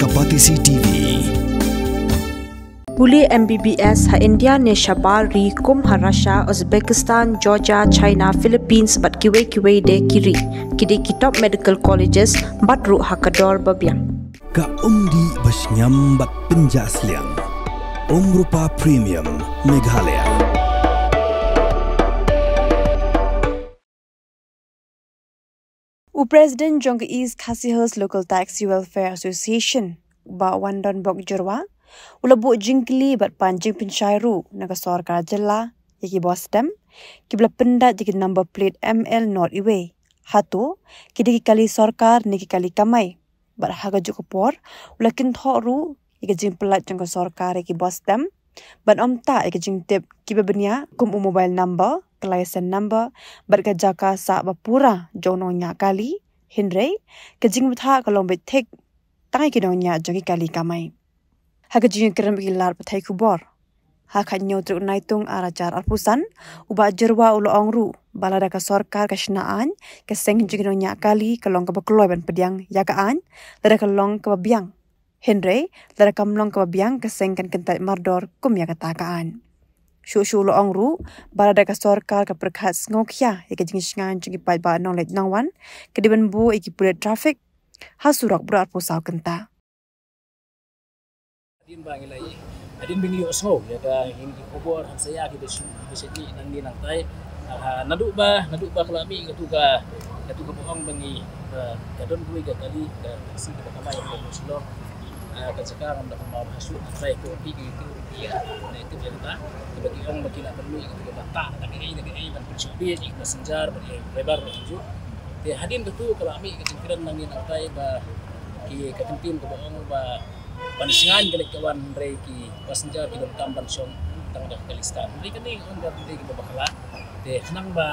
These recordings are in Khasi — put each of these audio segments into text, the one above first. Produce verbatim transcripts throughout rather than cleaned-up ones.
Kapatisi T V. Pule M B B S ha India ne shabar ri kum ha Russia, Uzbekistan, Georgia, China, Philippines bad kiwei kiwei de ki ri. Ki dei ki top medical colleges bad ruh ha ka dor ba biang. Ka umdih ba shngiam bad pynjah sliang. Umrupa Premium Meghalaya. U President jong ka East Khasi Hills Local Taxi Welfare Association, u Bah Wandon Bok Jyrwa, u la buh jingkylli bad pan jingpynshai ruh na ka sorkar jylla ïa ki bus stem kiba la pyndait ïa ki number plate M L nought uwei. Hato ki dei ki kali sorkar ne ki kali kamai? Bad ha kajuh ka por u la kynthoh ruh ïa ka jingpynlait jong ka sorkar ïa ki bus stem ban ym tah ïa ka jingtip kiba bniah kum u mobile number, ka license number bad ka jaka sah ba pura jong u nongñiah kali. Hynrei ka jingbthah ka long beit thik tang ïa ki nongñiah jong ki kali kamai. Ha ka jingïakren bad ki lad pathai khubor ha ka hynñiew tarik Naitung arhajar arphew san, u Bah Jyrwa u la ong ruh ba lada ka sorkar ka shna aiñ, ka seng jong ki nongñiah kali ka long kaba kloi ban pdiang ïa ka aiñ lada ka long kaba biang. Hynrei lada kam long kaba biang, ka seng kan kyntait mardor kum ïa kata ka aiñ. Shuh shuh u la ong ruh ba lada ka sorkar ka pyrkhat sngewkhia ïa ka jingshngaiñ jong ki paidbah nongleit nongwan, ka dei ban buh ïa ki pulit traffic ha surok baroh arphew saw kynta. Hadien ba ngi la ïoh, hadien ba ngi ïohsngew ïa ka, ïa ki khubor hangta ïa ki ba shu, ki ba shu nangne nangtai. Ah, naduh ba, naduh ba ka la mih katu ka, katu kaba ong ba ngi, ba ka don kawei ka kali ka taxi kaba kamai ha Shillong. Ah, ka jaka ngam da kumno ba shu nangtai, ko ki, ki, ki, ki, ah, na itu ïa kata. Kaba ki ong ba ki la pynmih katu kaba tah, tah kaei, tah kaei ban pynshong beit ïa ki passenger bad ïa ki driver ruh. Te hadien katu ka la mih ka jingkren nangne nangtai ba ki, ka kyntien kaba ong ba ban shngaiñ ka leit ka wan, hynrei ki passenger ki donkam ban shong tang da ka kali stan. Hynrei kane ka ong ka dei kaba bakla. Te khnang ba,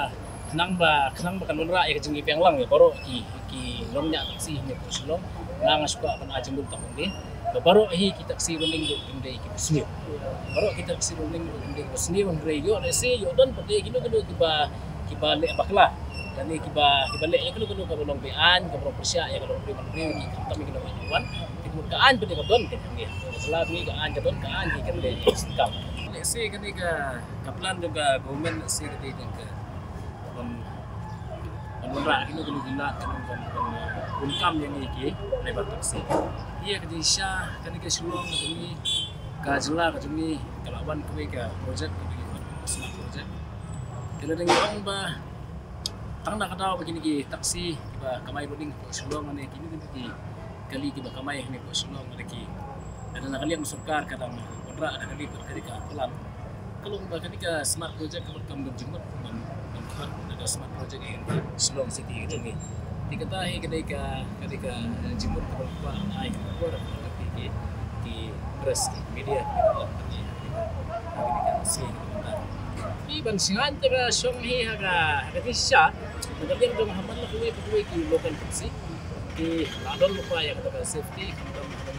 khnang ba, khnang ba kan wanrah ïa ka jingïapeng lang ïa baroh ki, ki nongñiah taxi hangne hapoh Shillong. Nga nga shu kwah ban ai jingmut tang ong dei ba baroh hi ki taxi ruling ruh kim dei kiba sniew. Baroh ki taxi ruling ruh kim dei kiba sniew, hynrei ïoh lehse ïoh don pat de kino kino kiba, kiba leh bakla. Lane kiba, kiba leh ïa kano kano kaba long beaiñ, kaba long pyrshah ïa ka longbriew manbriew, ki khamtam ïa ki nongwan. Te ka mut ka aiñ pat de ka don, ka jong ngi. Ka la ngi ka aiñ ka don, ka aiñ ngi kan leh ïa ka sengkam. Lehse kane ka, ka plan jong ka government lehse ka dei jong ka ban, ban wanrah kino kino ki lad, ban, ban, ban bun kam ïa ngi ki driver taxi. Ïa ka jingshisha kane ka Shillong ka jong ngi, ka jylla ka jong ngi ka la wan kawei ka project kaba ki ong ka smart project. Te lada ngi ong ba tang na ka daw ba kine ki taxi kiba kamai ruling hapoh Shillong ne kine ki kali kiba kamai hangne hapoh Shillong, lada ki, lada na ka liang sorkar ka dang wanrah da ka liang ka dei ka plan. Ka long ba kane ka smart project kaba kam don jingmut ban, ban khot da ka smart project ïa ka Shillong City ka jong ngi. Te kata hi ka dei ka, ka dei ka jingmut kaba kwah ai ka khubor ki, ki, ki press, ki media, ki, ki, ki, ki, ki, ki, ki, ki, Ki ban shngaiñ te ka shong hi ha ka, ha ka jingshisha na ka liang jong ha man la kawei pa kawei ki local taxi. Ki la don lypa ïa kata ka safety, khamtam ha ka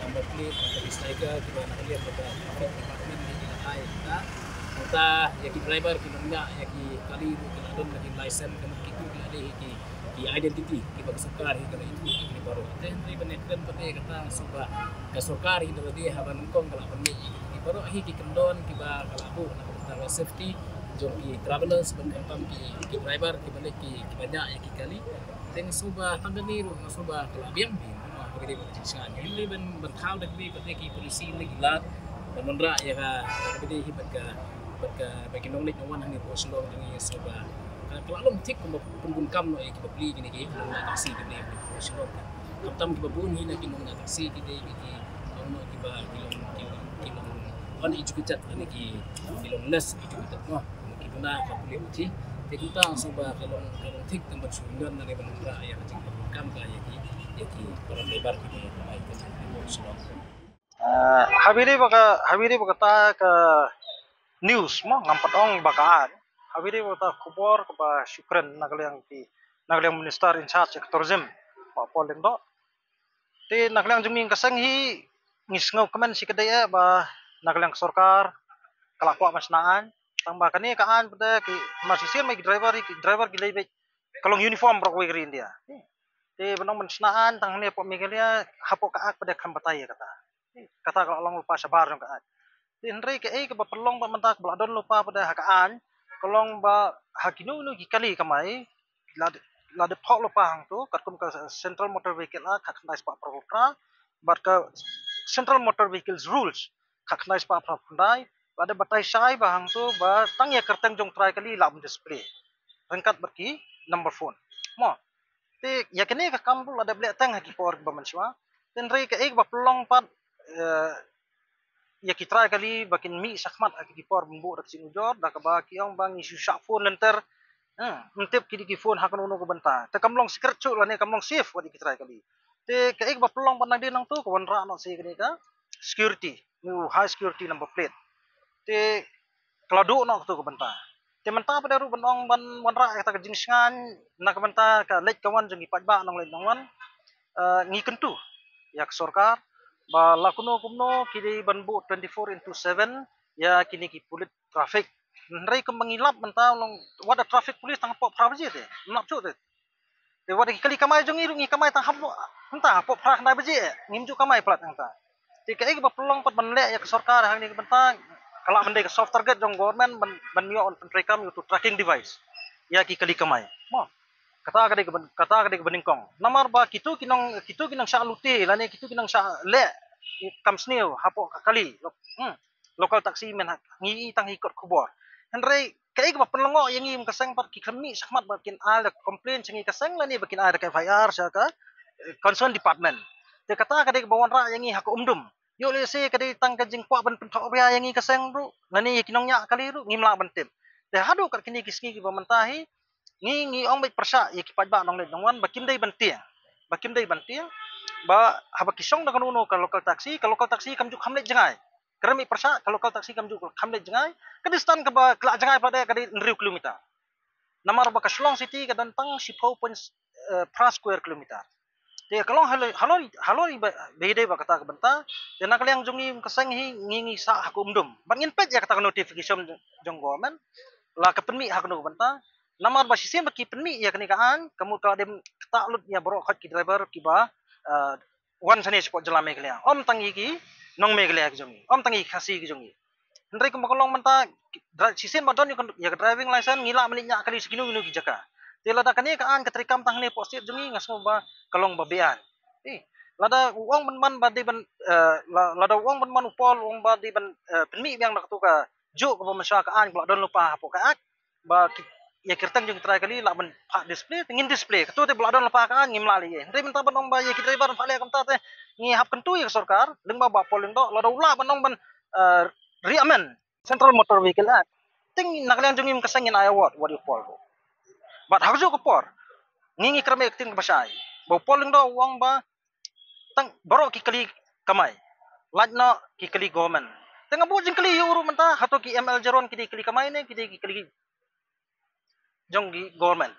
number plate, ha ka sticker, kiba na ka liang jong ka traffic department ki la ai ïa kata. Nangta ïa ki driver ki nongñiah ïa ki kali ruh ki la don la ki license, ka mut kitu ki la dei hi ki ki identity kiba ka sorkar hi ka la ïathuh ïa kine baroh. Te hynrei ban ïakren pat ïa kata nga sngew ba ka sorkar hi da lade haba nyngkong ka la pynmih ïa kine baroh hi ki kyndon kiba ka la buh na ka bynta ka safety jong ki travellers bad khamtam ki, ki driver kiba leit ki, kiba ñiah ïa ki kali. Te nga sngew ba tang kane ruh nga sngew ba ka la biang hi. Kaba dei ba ka jingsngewsih. Hynrei ban, ban thaw da kine pat ïa ki policy ne ki lad ban wanrah ïa ka, kaba dei hi bad ka, bad ka, bad ki nongleit nongwan hangne hapoh Shillong te nga sngew ba ka, ka la long thik kumba pynbun kam noh ïa kiba plie kine ki nongñiah taxi kiba dei ha Shillong. Khamtam kiba bun hi na ki nongñiah taxi ki dei ki, ki long noh kiba, ki long, ki long, ki long uneducated lane ki, ki long less educated noh. Ki duna ka pule uthi. Te kumta nga sngew ba ka long, ka long thik tang ban shu don lane ban wanrah ïa ka jingpynbun kam ka ïa ki, ïa ki para driver ki dei ha Shillong. Ah, haba ïadei bad ka, haba ïadei bad kata ka news mo, ngam pat ong ba ka aiñ. Haba ïadei bad kata ka khubor kaba shu kren na ka liang ki, na ka liang Minister in charge ka tourism, Bah Paul Lyngdoh. Te na ka liang jong ngi ka seng hi ngi sngewkmen shi katdei eh ba na ka liang ka sorkar ka la kwah ban shna aiñ. Tang ba kane ka aiñ pat de ki, mar shisien ma ki driver, ki driver ki leit beit ka long uniform baroh kawei ka ri India. Te ban ong ban shna aiñ tang hangne hapoh Meghalaya, hapoh ka Act pat de kham batai ïa kata. Kata ka la long lypa shabar jong ka Act. Te hynrei kaei kaba pynlong pat mynta kaba la don lypa pat de ha ka aiñ, ka long ba ha kino kino ki kali kamai, la dep, la dep thoh lypa hangto, katkum ka Central Motor Vehicle Act khatkhyndai spah phra phew phra, bad ka Central Motor Vehicles Rules khatkhyndai spah phra phew khyndai, la dep batai shai ba hangto ba tang ïa kyrteng jong u trai kali lah ban display ryngkat bad ki number phone. Mo. Te ïa kane ka kam ruh la dep leh teng ha ki por ba mynshuwa. Te hynrei kaei kaba pynlong pat, eh, ïa ki trai kali ba kin mih shakhmat ha ki por ban buh da ka jingujor, da kaba ki ong ba ngi shu shah phone lynter. Hmm, ym tip ki dei ki phone ha kano kano ka bynta. Te kam long secret shuh lane kam long safe wat ïa ki trai kali. Te kaei kaba pynlong pat nangdien nangto ka wanrah noh sa ïa kane ka security, new high security number plate. Te ka la duh noh kato ka bynta. Te mynta pat de ruh ban ong ban wanrah ïa kata ka jingshngaiñ na ka bynta ka leit ka wan jong ki paidbah nongleit nongwan, eh, ngi kyntu ïa ka sorkar ba la kumno kumno ki dei ban buh twenty-four into seven ïa kine ki pulit traffic. Hynrei kumba ngi lap mynta long wat da traffic police tang hapoh phra baje te, ym lap shuh te. Te wat da ki kali kamai jong ngi ruh ngi kamai tang hapoh, mynta hapoh phra khyndai baje, ngim ju kamai palat hangta. Te kaei kaba pynlong pat ban leh ïa ka sorkar hangne ka bynta, ka lah ban dei ka soft target jong government ban, ban ïoh ban pyntreikam ïa uto u tracking device ïa ki kali kamai. Mo. Kata ka dei kaba, kata ka dei kaba nyngkong. Namar ba kito ki nong, kito ki nongshah lute lane kito ki nongshah leh kam sniew hapoh ka kali, hmm, local taxi mynta ngi i tang ha ki kot khubor. Hynrei kaei kaba pynlyngngoh ïa ngi kum ka seng pat ki khlem mih shakhmat ba kin ai da complain sha ngi ka seng lane ba kin ai da ka F I R sha ka, eh, concerned department. Te kata ka dei kaba wanrah ïa ngi ha ka umdum. Ïoh lehse ka dei tang ka jingkwah ban pynthohbria ïa ngi ka seng ruh lane ïa ki nongñiah kali ruh ngim lah ban tip. Te haduh kat kine ki sngi kiba mynta hi ngi, ngi ong beit pyrshah ïa ki paidbah nongleit nongwan ba kim dei ban tieng. Ba kim dei ban tieng. Ba haba ki shong da kano kano ka local taxi, ka local taxi kam ju kham leit jngai. Ka rem i pyrshah, ka local taxi kam ju kham leit jngai. Ka distance kaba ki lah jngai pat de ka dei hynriew kilometer. Namar ba ka Shillong City ka don tang shiphew point, eh, phra square kilometer. Te ka long halor, halor, halor i ba, ba ïadei bad kata ka bynta. Te na ka liang jong ngi kum ka seng hi ngi, ngi sah ha ka umdum. Bad ngin peit ïa kata ka notification jong, jong government. La ka pynmih ha kano ka bynta. Namar ba shisien ba ki pynmih ïa kane ka aiñ, ka mut ka la dei ktah lut ïa baroh khoit ki driver kiba, eh, wan shane shapoh jylla Meghalaya. Ym tang ïa ki nong Meghalaya ki jong ngi. Ym tang ïa ki Khasi ki jong ngi. Hynrei kumba ka long mynta, dra-, shisien ba don ïa ka, ïa ka driving license, ngi lah ban leit ñiah kali sha kino kino ki jaka. Te lada kane ka aiñ ka treikam tang hangne hapoh state jong ngi, nga sngew ba ka long ba beaiñ. Eh, lada u ong ban man ba dei ban, eh, la-, lada u ong ban man u Paul, u ong ba dei ban, eh, pynmih biang da kato ka juh kaba mynshuwa ka aiñ ba la don lypa hapoh ka Act. Ba ki, ïa ki kyrteng jong ki trai kali lah ban phah display, te ngin display. Kato te ba la don lypa ka aiñ ngim lah leh. Hynrei mynta ban ong ba ïa ki driver ban phah leh kumta te ngi hap kyntu ïa ka sorkar, lyngba Bah Paul Lyngdoh, lada u lah ban ong ban, eh, re-amend Central Motor Vehicle Act. Te ngi na ka liang jong ngi kum ka seng ngin ai award wat ïa u Paul ruh. Bad ha kajuh ka por ngi ngi kyrmen ïa ka ktien kaba shai. Bah Paul Lyngdoh u ong ba tang baroh ki kali kamai. Lait noh ki kali government. Te nga buh jingkylli ïa u ruh mynta, hato ki M L Jaron ki dei kali kamai ne ki dei ki kali jong ki government.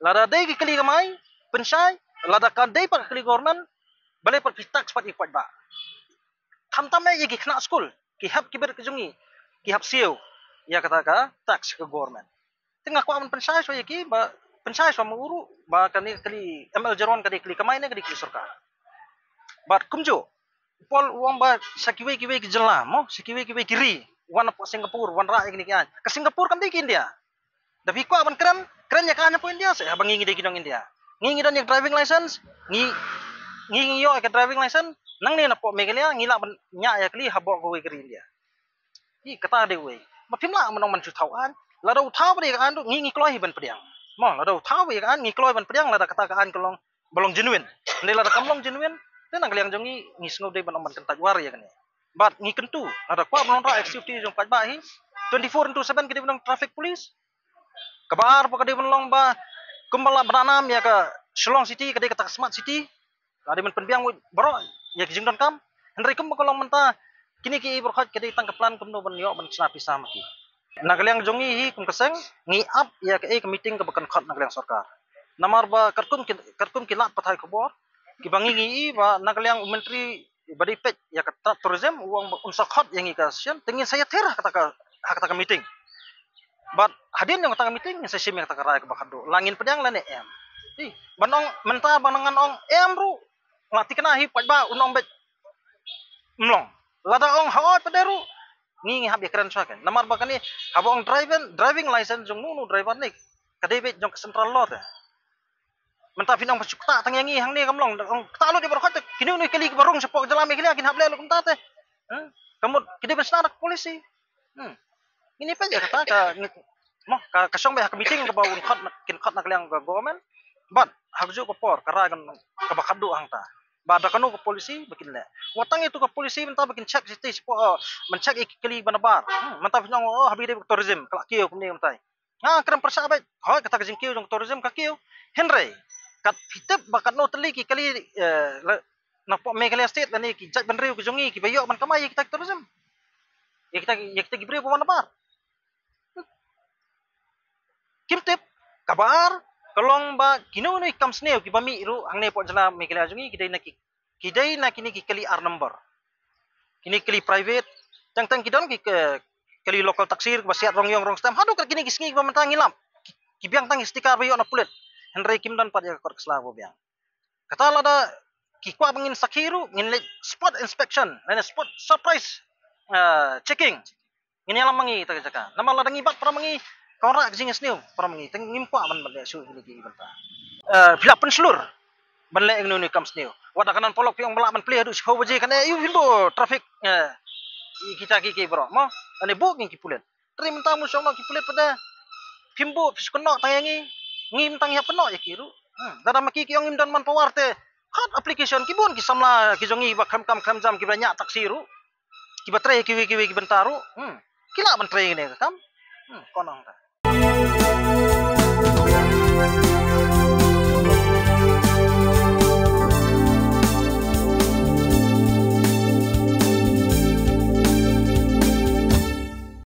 Lada dei ki kali kamai, pynshai, lada ka dei pat ka kali government, balei pat phi tax pat ïa ki paidbah. Khamtam eh ïa ki khynnah skul, ki hap ki bit ki jong ngi, ki hap siew ïa kata ka tax ka government. Te nga kwah ban pynshai shuwa ïa ki ba pynshai shuwa ma u ruh ba kane ka kali M L Jaron ka dei kali kamai ne ka dei kali sorkar. Bad kumjuh u Paul u ong ba sha kiwei kiwei ki jylla mo, sha kiwei kiwei ki ri, wan hapoh Singapore wanrah ïa kine ki aiñ. Ka Singapore kam dei ka India. Da phi kwah ban kren, kren ïa ka aiñ hapoh India seh, haba ngi ngi dei ki nong India. Ngi ngi don ïa ka driving license, ngi, ngi ngi ïoh ïa ka driving license, nangne napoh Meghalaya ngi lah ban ñiah ïa kali hapoh kawei ka ri India. Hi kata dei wei. Ba phim lah ban ong ban shu thaw aiñ. Lada u thaw ba dei ka aiñ ruh ngi ngi kloi hi ban pdiang. Mo, lada u thaw ba dei ka aiñ ngi kloi ban pdiang lada kata ka aiñ ka long ba long genuine. Hynrei lada kam long genuine, te na ka liang jong ngi ngi sngew dei ban ong ban kyntait war ïa kane. Bad ngi kyntu, lada kwah ban wanrah ïa ka safety jong paidbah hi, twenty-four into seven ka dei ban long traffic police. Kaba ar pat ka dei ban long ba kumba la bynta nam ïa ka Shillong City ka dei kata ka smart city. La dei ban pynbiang wei baroh ïa ki jingdonkam. Hynrei kumba ka long mynta kine ki ei baroh khoit ka dei tang ka plan kumno ban ïoh ban shna pisa ma ki. Na ka liang jong ngi hi kum ka seng ngi ap ïa kaei ka meeting kaba kynkhot na ka liang sorkar. Namar ba katkum ki, katkum ki lad pathai khubor kiba ngi ngi i ba na ka liang u myntri ba dei peit ïa ka tra-, tourism u ong ba un sa khot ïa ngi ka session te ngin sa ïathir ha kata ka, ha kata ka meeting. Bad hadien jong kata ka meeting ngin sa shim ïa kata ka rai kaba khatduh la ngin pdiang lane em. Ti, ban ong mynta ban ngan ong em ruh. Nga thikna hi pat ba un ong beit. Mlong. Lada ong hoi pat ruh. Ngi ngi hap ïa kren shuwa kan. Namar ba kane haba ong driving, driving license jong nu nu driver ne. Ka dei beit jong ka central law te. Mynta phin ong ba shu ktah tang ïa ngi hangne kam long. Ong ktah lut ïa baroh khoit te. Kino kino kali kiba rung shapoh ka jylla Meghalaya kin hap leh lut kumta te. Hmm? Ka mut ki dei ban shna da ka policy. Hmm. Ngin ïa peit ïa kata ka ngi, mo, ka, ka shong beit ha ka meeting kaba un khot na, kin khot na ka liang ka government. Bad ha kajuh ka por ka rai kan kaba khadduh hangta. Ba da kano ka policy ba kin leh. Wat tang ïa tu ka policy mynta ba kin check siti shapoh, oh, ban check ïa ki kali ba nabar. Hmm, mynta phin ong, oh, ha ba ïadei bad tourism ka la kiew kumne kumtai. Nga kren pyrshah beit. Hooid, kata ka jingkiew jong tourism ka kiew. Hynrei kat phi tip ba katno tylli ki kali, eh, la, napoh Meghalaya State lane ki jaitbynriew ki jong ngi kiba ïoh ban kamai ïa kita ki tourism. Ïa kita, ïa kita ki briew ba wan nabar. Kim tip, kaba ar ka long ba kino kino ki kam sniew kiba mih ruh hangne poh jylla Meghalaya jong ngi ki dei na ki, ki dei na kine ki kali ar number. Kine ki kali private, teng teng ki don ki, ki kali local taxi kiba siat rong ïong rong stem. Haduh kat kine ki sngi kiba mynta ngi lap. Ki, ki biang tang ki sticker ba ïoh na pulit. Hynrei kim don pat ïa ka kot ka sla ba biang. Kata lada ki kwah ba ngin sakhi ruh, ngin leit spot inspection lane spot surprise, ah, checking. Ngin ïalam ma ngi ïa kata ka jaka. Namar lada ngi bat para ma ngi, ka wanrah ka jingsniew para ma ngi. Te ngim kwah ban ban leh shuh ïa kine ki bynta. Eh, phi lah pynshlur ban leh ïa kano kano kam sniew. Wat da ka nan paralok phi ong ba lah ban plie haduh shiphew baje, kane ïa phin buh traffic, eh, ïa kita ki, ki baroh mo. Lane buh ïa ki pulit. Te mynta mut shong noh ki pulit pat de. Phim buh, phi shu kynnoh tang ïa ngi. Ngi mynta ngi hap kynnoh ïa ki ruh. Hmm, lada ma ki ki ong ngim don manpower te. Khot application ki bun ki samla ki jong ngi ba khlem kam khlem jam kiba ñiah taxi ruh. Kiba trei kiwei kiwei ki bynta ruh. Hmm. Ki lah ban trei kane ka kam. Hmm, kong nongta.